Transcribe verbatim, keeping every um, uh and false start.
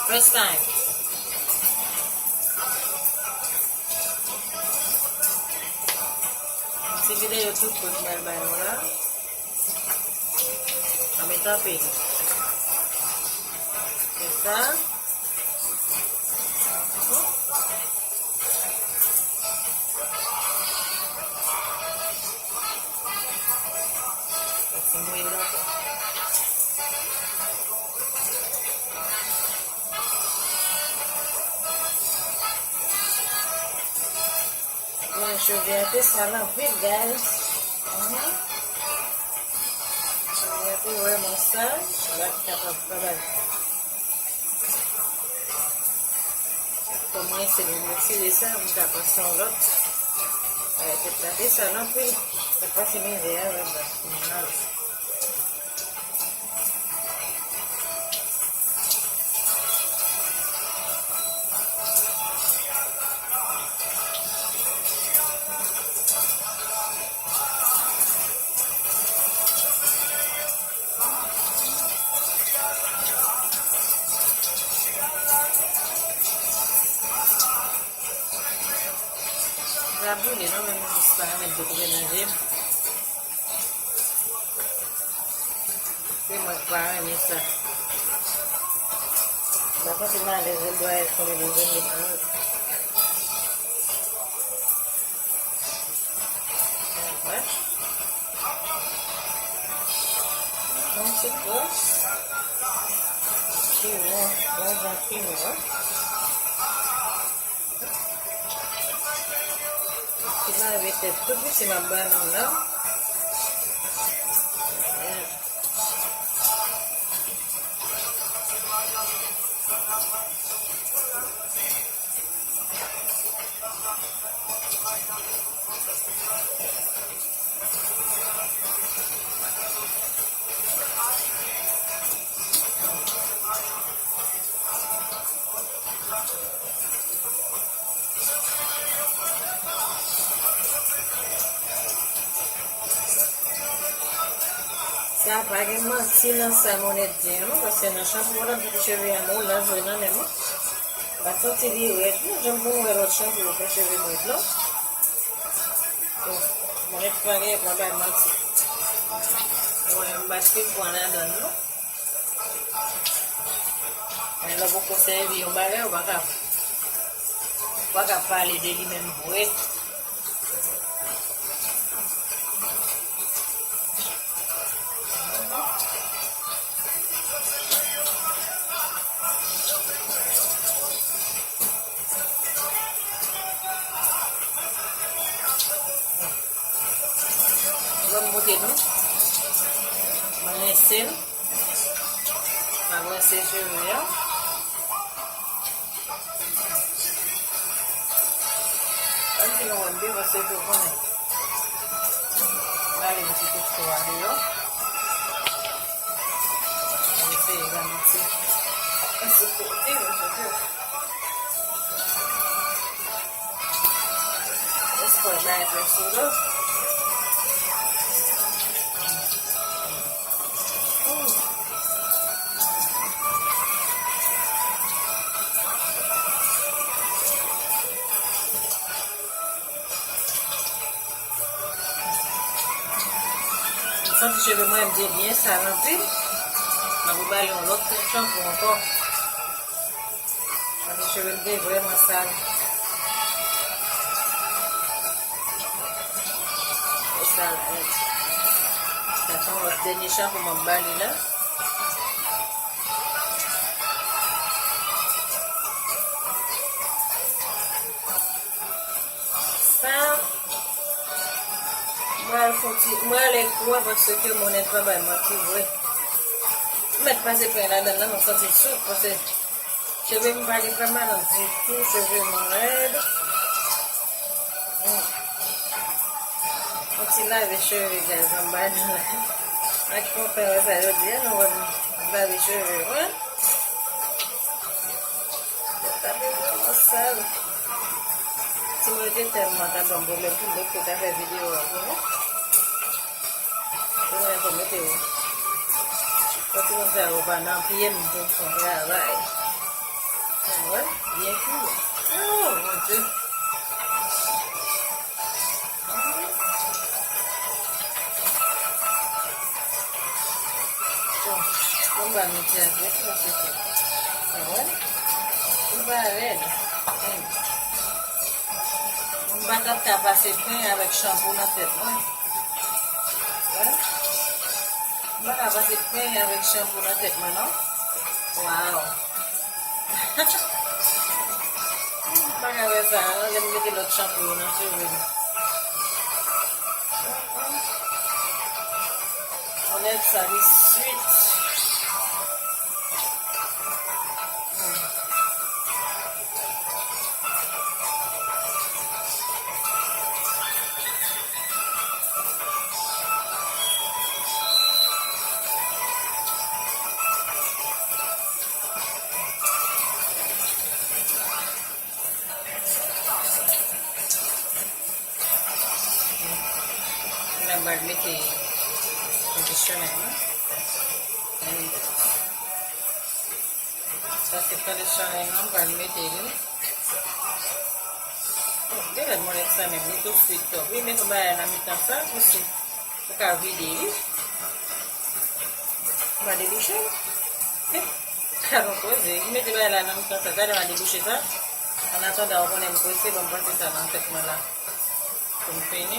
First time. Ti videyo tou kout mwen bay nou la. An met anpil. Se sa. Sa se mwen la. Bon, cheve a te sal anpil, guys. Mhm. Cheve a te vrèman sal. Sa va kapab travay. Kòman se pou m retire sa, m ka pase yon lòt. Tèt la te sal anpil. Mwen pase mizè a, vrèman. Sa boule non, men m jis pa mèt dlo kouvè nan je m. Se mwen k pa renmen sa. M pa santi m alèz, je m dwe fè yon je m. Yon ti kòs. Piman, bon jan piman. Ti lave tèt tou piti m ap ba nou la. Sa pa gen manti nan sa Monèt di an non, paske nan chanpou an, m ap fè cheve a, mwen la jwe nan men mwen. M pa santi li rèd non, jan m konn wè lòt chanpou yo fè cheve m rèd non. Bon, Monèt pa gen pou bay manti. Mwen, m pa t fin pran ladan l non. Men lè w poko sèvi yon bagay, ou pa ka, ou pa ka pale de li menm vre. Bon, m montre nou. Mwen rense l. Mwen rense cheve a. Ann di nou wè m devan se tou konnen. M ale m ti kout fò a deyò. M eseye ban m ti, ti kote, m kote. Espè bay trè sou do. M santi cheve mwen m te byen sal anpil. M ap ba li yon lòt kout chanpou ankò. Paske cheve m te vrèman sal. Li sal nèt. Sa se yon lòt dènye chanpou m ap ba li la. Sa, mwen al fon ti, mwen al kou a paske Monèt pa bay manti vre. M mèt pase peny ladan l la, mwen santi l souf, paske cheve m pa gen pèmanan ditou, cheve m rèd. Hmm. Yon ti lave cheve, guys, anba nou la. Ak kontan wè sa jodi a, nou wè m lave cheve mwen. Tèt la te vrèman sal. Timoun yo te tèlman ta ban m pwoblèm pou m te ta fè videyo a pou nou. Pou mwen pou mete yo. Fò ti moun sa yo pa nan pye m pou m fè yon travay. Mwen wè, byen fou. Oh, mon Dieu. Bon, bon, ba nou ti avèk nou, se tout. Mwen wè. Tout va rèd. Hmm. Mwen pa t ap ka pase peny avèk chanpou nan tèt mwen. Wè. Mwen pa ka pase peny avèk chanpou nan tèt mwen, non. Waw. Mwen pa ka fè sa, non, lè m mete lòt chanpou yo nan cheve m. Anlèv sa, li swit. Hmm. Mwen pral mete kondisyonè mwen. Sa se kondisyonè mwen, m pral mete li. Bon, gen lè m wè sa menm, li tou swit twòp. Wi, mete yon bagay nan mitan sa, pou si ou ka vide li. Ou pa debouche l. Eh, sa bon koze. M mete bagay la nan mitan sa, gade m a debouche sa. An atandan, ou konnen m prese, ban m pase sa nan tèt mwen la. Pou m fini.